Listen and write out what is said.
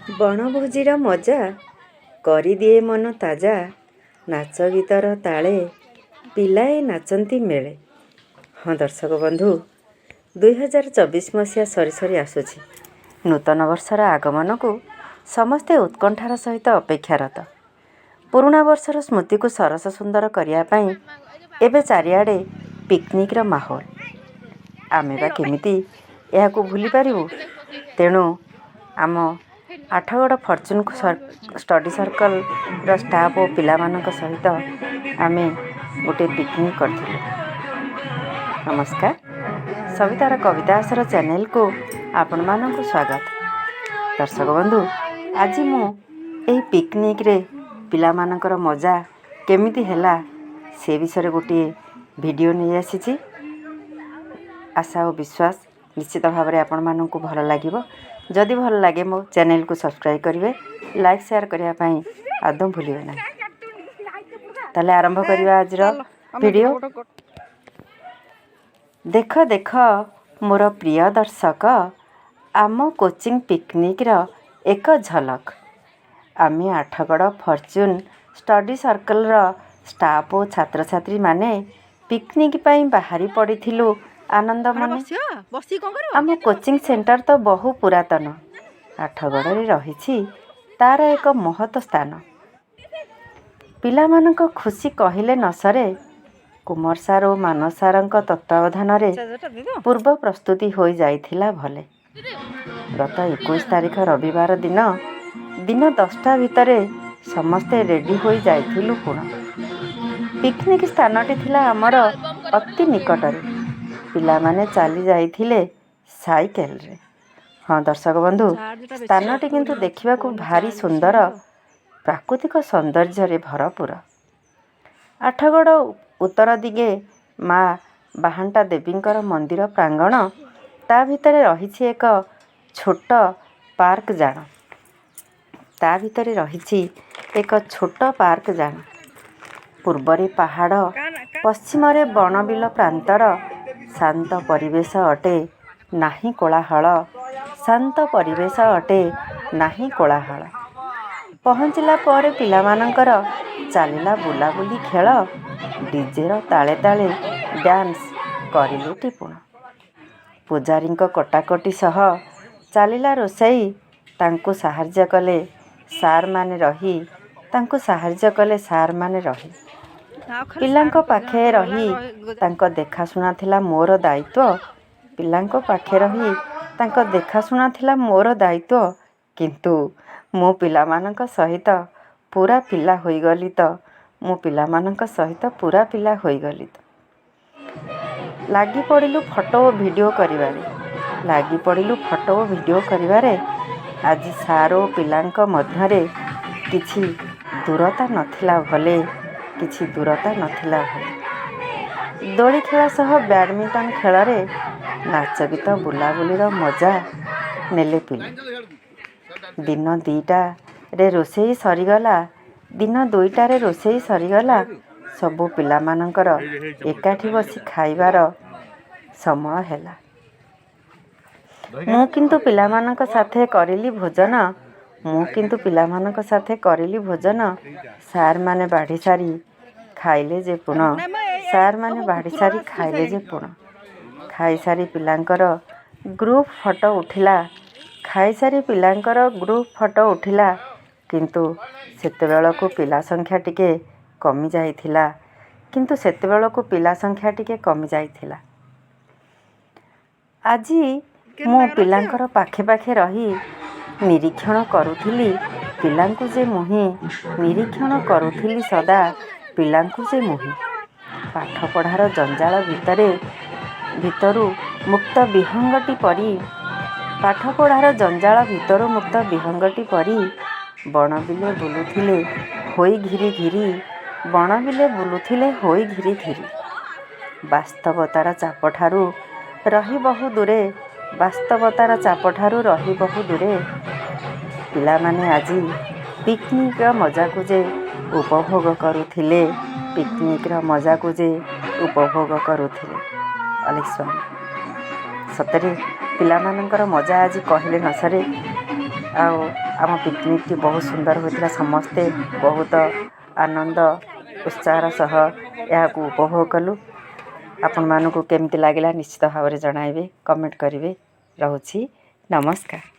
ବଣଭୋଜିର ମଜା କରିଦିଏ ମନ ତାଜା। ନାଚ ଗୀତର ତାଳେ ପିଲାଏ ନାଚନ୍ତି ମେଳେ। ହଁ ଦର୍ଶକ ବନ୍ଧୁ, 2024 ମସିହା ସରି ସରି ଆସୁଛି। ନୂତନ ବର୍ଷର ଆଗମନକୁ ସମସ୍ତେ ଉତ୍କଣ୍ଠାର ସହିତ ଅପେକ୍ଷାରତ। ପୁରୁଣା ବର୍ଷର ସ୍ମୃତିକୁ ସରସ ସୁନ୍ଦର କରିବା ପାଇଁ ଏବେ ଚାରିଆଡ଼େ ପିକନିକ୍ର ମାହୋଲ। ଆମେ ବା କେମିତି ଏହାକୁ ଭୁଲିପାରିବୁ? ତେଣୁ ଆମ ଆଠଗଡ଼ ଫର୍ଚୁନ୍ ଷ୍ଟଡ଼ି ସର୍କଲ୍ର ଷ୍ଟାଫ୍ ଓ ପିଲାମାନଙ୍କ ସହିତ ଆମେ ଗୋଟେ ପିକନିକ୍ କରିଥିଲୁ। ନମସ୍କାର, ସବିତାର କବିତା ଆସର ଚ୍ୟାନେଲକୁ ଆପଣମାନଙ୍କୁ ସ୍ୱାଗତ। ଦର୍ଶକ ବନ୍ଧୁ, ଆଜି ମୁଁ ଏହି ପିକନିକ୍ରେ ପିଲାମାନଙ୍କର ମଜା କେମିତି ହେଲା, ସେ ବିଷୟରେ ଗୋଟିଏ ଭିଡ଼ିଓ ନେଇ ଆସିଛି। ଆଶା ଓ ବିଶ୍ୱାସ, ନିଶ୍ଚିତ ଭାବରେ ଆପଣମାନଙ୍କୁ ଭଲ ଲାଗିବ। ଯଦି ଭଲ ଲାଗେ, ମୋ ଚ୍ୟାନେଲକୁ ସବସ୍କ୍ରାଇବ୍ କରିବେ। ଲାଇକ୍, ସେୟାର କରିବା ପାଇଁ ଆଦୌ ଭୁଲିବେ ନାହିଁ। ତାହେଲେ ଆରମ୍ଭ କରିବା ଆଜିର ଭିଡ଼ିଓ। ଦେଖ ଦେଖ ମୋର ପ୍ରିୟ ଦର୍ଶକ, ଆମ କୋଚିଂ ପିକନିକ୍ର ଏକ ଝଲକ। ଆମେ ଆଠଗଡ଼ ଫର୍ଚୁନ୍ ଷ୍ଟଡ଼ି ସର୍କଲ୍ର ଷ୍ଟାଫ୍ ଓ ଛାତ୍ରଛାତ୍ରୀମାନେ ପିକନିକ୍ ପାଇଁ ବାହାରି ପଡ଼ିଥିଲୁ ଆନନ୍ଦ ମନେ। ବସିକି କ'ଣ କରିବ? ଆମ କୋଚିଂ ସେଣ୍ଟର ତ ବହୁ ପୁରାତନ। ଆଠଗଡ଼ରେ ରହିଛି ତାର ଏକ ମହତ ସ୍ଥାନ। ପିଲାମାନଙ୍କ ଖୁସି କହିଲେ ନ ସରେ। କୁମର ସାର୍ ଓ ମାନସ ସାର୍ଙ୍କ ତତ୍ତ୍ୱାବଧାନରେ ପୂର୍ବ ପ୍ରସ୍ତୁତି ହୋଇଯାଇଥିଲା ଭଲେ। ଗତ 21 ତାରିଖ ରବିବାର ଦିନ, ଦିନ 10ଟା ଭିତରେ ସମସ୍ତେ ରେଡ଼ି ହୋଇଯାଇଥିଲୁ ପୁଣ। ପିକନିକ୍ ସ୍ଥାନଟି ଥିଲା ଆମର ଅତି ନିକଟରେ। ପିଲାମାନେ ଚାଲି ଯାଇଥିଲେ ସାଇକେଲରେ। ହଁ ଦର୍ଶକ ବନ୍ଧୁ, ସ୍ଥାନଟି କିନ୍ତୁ ଦେଖିବାକୁ ଭାରି ସୁନ୍ଦର, ପ୍ରାକୃତିକ ସୌନ୍ଦର୍ଯ୍ୟରେ ଭରପୁର। ଆଠଗଡ଼ ଉତ୍ତର ଦିଗେ ମା ବାହାଣ୍ଟା ଦେବୀଙ୍କର ମନ୍ଦିର ପ୍ରାଙ୍ଗଣ। ତା ଭିତରେ ରହିଛି ଏକ ଛୋଟ ପାର୍କ ଜାଣ। ତା ଭିତରେ ରହିଛି ଏକ ଛୋଟ ପାର୍କ ଜାଣ। ପୂର୍ବରେ ପାହାଡ଼, ପଶ୍ଚିମରେ ବଣ, ବିଲ ପ୍ରାନ୍ତର। ଶାନ୍ତ ପରିବେଶ ଅଟେ, ନାହିଁ କୋଳାହଳ। ଶାନ୍ତ ପରିବେଶ ଅଟେ, ନାହିଁ କୋଳାହଳ। ପହଞ୍ଚିଲା ପରେ ପିଲାମାନଙ୍କର ଚାଲିଲା ବୁଲାବୁଲି, ଖେଳ। ଡିଜେର ତାଳେ ତାଳେ ଡ୍ୟାନ୍ସ କରିଲେ ଟିପୁଣ। ପୂଜାରୀଙ୍କ କଟାକଟି ସହ ଚାଲିଲା ରୋଷେଇ। ତାଙ୍କୁ ସାହାଯ୍ୟ କଲେ ସାର୍ମାନେ ରହି। ତାଙ୍କୁ ସାହାଯ୍ୟ କଲେ ସାର୍ମାନେ ରହି। ପିଲାଙ୍କ ପାଖେ ରହି ତାଙ୍କ ଦେଖାଶୁଣା ଥିଲା ମୋର ଦାୟିତ୍ୱ। ପିଲାଙ୍କ ପାଖେ ରହି ତାଙ୍କ ଦେଖାଶୁଣା ଥିଲା ମୋର ଦାୟିତ୍ୱ। କିନ୍ତୁ ମୁଁ ପିଲାମାନଙ୍କ ସହିତ ପୁରା ପିଲା ହୋଇଗଲି ତ। ମୁଁ ପିଲାମାନଙ୍କ ସହିତ ପୁରା ପିଲା ହୋଇଗଲି ତ। ଲାଗି ପଡ଼ିଲୁ ଫଟୋ ଓ ଭିଡ଼ିଓ କରିବାରେ। ଲାଗି ପଡ଼ିଲୁ ଫଟୋ ଓ ଭିଡ଼ିଓ କରିବାରେ। ଆଜି ସାର୍ ଓ ପିଲାଙ୍କ ମଧ୍ୟରେ କିଛି ଦୂରତା ନଥିଲା ଭଲେ। କିଛି ଦୂରତା ନଥିଲା ଭଲେ। ଦୋଳି ଖେଳ ସହ ବ୍ୟାଡ଼ମିଣ୍ଟନ ଖେଳରେ ନାଚ ଗୀତ ବୁଲାବୁଲିର ମଜା ନେଲେ ପିଲେ। ଦିନ 2ଟାରେ ରୋଷେଇ ସରିଗଲା। ଦିନ 2ଟାରେ ରୋଷେଇ ସରିଗଲା। ସବୁ ପିଲାମାନଙ୍କର ଏକାଠି ବସି ଖାଇବାର ସମୟ ହେଲା। ମୁଁ କିନ୍ତୁ ପିଲାମାନଙ୍କ ସାଥେ କରିଲି ଭୋଜନ। ମୁଁ କିନ୍ତୁ ପିଲାମାନଙ୍କ ସାଥେ କରିଲି ଭୋଜନ। ସାର୍ମାନେ ବାଢ଼ି ସାରି ଖାଇଲେ ଯେ ପୁଣ। ସାର୍ମାନେ ବାଢ଼ି ସାରି ଖାଇଲେ ଯେ ପୁଣ। ଖାଇସାରି ପିଲାଙ୍କର ଗ୍ରୁପ୍ ଫଟୋ ଉଠିଲା। ଖାଇସାରି ପିଲାଙ୍କର ଗ୍ରୁପ୍ ଫଟୋ ଉଠିଲା। କିନ୍ତୁ ସେତେବେଳକୁ ପିଲା ସଂଖ୍ୟା ଟିକେ କମି ଯାଇଥିଲା। କିନ୍ତୁ ସେତେବେଳକୁ ପିଲା ସଂଖ୍ୟା ଟିକେ କମି ଯାଇଥିଲା। ଆଜି ମୁଁ ପିଲାଙ୍କର ପାଖେ ପାଖେ ରହି ନିରୀକ୍ଷଣ କରୁଥିଲି ପିଲାଙ୍କୁ ଯେ ମୁହିଁ। ନିରୀକ୍ଷଣ କରୁଥିଲି ସଦା ପିଲାଙ୍କୁ ଯେ ମୁହିଁ। ପାଠପଢ଼ାର ଜଞ୍ଜାଳ ଭିତରୁ ମୁକ୍ତ ବିହଙ୍ଗଟି ପରି, ପାଠପଢ଼ାର ଜଞ୍ଜାଳ ଭିତରୁ ମୁକ୍ତ ବିହଙ୍ଗଟି ପରି ବଣ ବିଲେ ବୁଲୁଥିଲେ ହୋଇ ଘିରି ଘିରି। ବଣ ବିଲେ ବୁଲୁଥିଲେ ହୋଇ ଘିରି ଘିରି। ବାସ୍ତବତାର ଚାପଠାରୁ ରହି ବହୁ ଦୂରେ। ବାସ୍ତବତାର ଚାପଠାରୁ ରହି ବହୁ ଦୂରେ। ପିଲାମାନେ ଆଜି ପିକନିକ୍ର ମଜାକୁ ଯେ ଉପଭୋଗ କରୁଥିଲେ। ପିକନିକ୍ର ମଜାକୁ ଯେ ଉପଭୋଗ କରୁଥିଲେ। ଅଲେଖ ସ୍ୱାମୀ। ସତରେ ପିଲାମାନଙ୍କର ମଜା ଆଜି କହିଲେ ନ ସରେ। ଆଉ ଆମ ପିକନିକ୍ଟି ବହୁତ ସୁନ୍ଦର ହୋଇଥିଲା। ସମସ୍ତେ ବହୁତ ଆନନ୍ଦ ଉତ୍ସାହର ସହ ଏହାକୁ ଉପଭୋଗ କଲୁ। ଆପଣମାନଙ୍କୁ କେମିତି ଲାଗିଲା ନିଶ୍ଚିତ ଭାବରେ ଜଣାଇବେ, କମେଣ୍ଟ କରିବେ। ରହୁଛି, ନମସ୍କାର।